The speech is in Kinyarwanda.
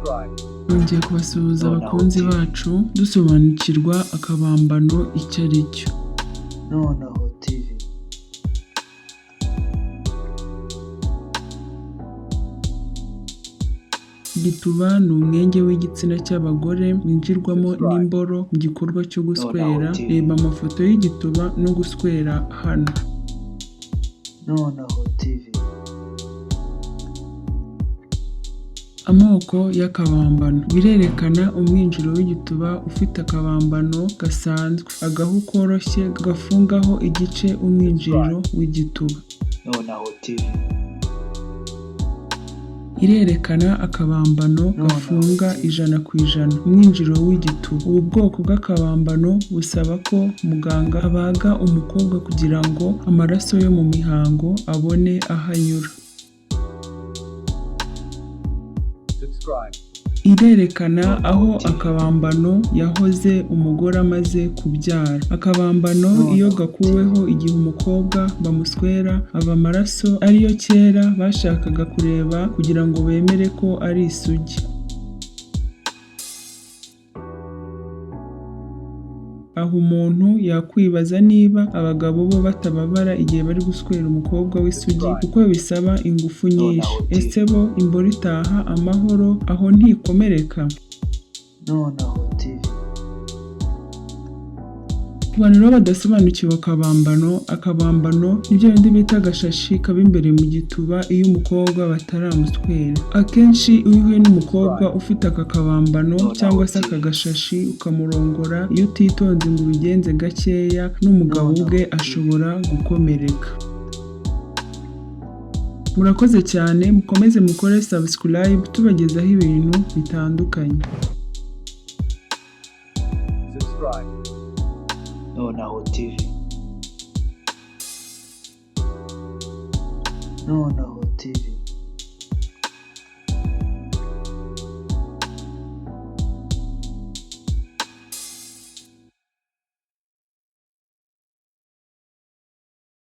Subscribe. Nongeye kubasuhuza Nonaho abakunzi TV. bacu, dusobanukirwa akabambano icyo ari cyo. Noneho TV. Igituba ni umwenge w'igitsina cy'abagore winjirwamo Subscribe. n'imboro mu gikorwa cyo guswera. Nonaho TV. Reba amafoto y'igituba no guswera hano. Noneho TV. Amoko y'akabambano birerekana umwinjiro w'igituba ufite akabambano gasanzwe, agahu koroshye gafungaho igice umwinjiriro w'igituba. Noneho TV. Irerekana akabambano Noneho gafunga TV. 100% umwinjiro w'igituba. Ubu bwoko bw'akabambano busaba ko muganga abaga umukobwa kugira ngo amaraso yo mu mihango abone aho anyura. Subscribe. Irerekana aho akabambano yahoze umugore amaze kubyara. Akabambano iyo gakuweho igihe umukobwa bamuswera ava amaraso ariyo kera bashakaga kureba kugira ngo bemere ko ari isugi. Aho umuntu yakwibaza niba abagabo bo batababara igihe bari guswera umukobwa w'isugi kuko bisaba ingufu nyinshi. Ese bo imboro itaha amahoro aho ntikomereka? Noneho TV. Ku bantu rero badasobanukiwe akabambano, akabambano ni bya bindi bita agashashi kaba imbere mu gituba iyo umukobwa bataramuswera. Akenshi iyo uhuye n'umukobwa ufite aka kabambano cyangwa se aka gashashi ukamurongora, iyo utitonze ngo ubigenze gakeya, n'umugabo ubwe ashobora gukomereka. Murakoze cyane, mukomeze mukore subscribe tubagezaho ibintu bitandukanye. Subscribe. Noneho TV. Noneho TV.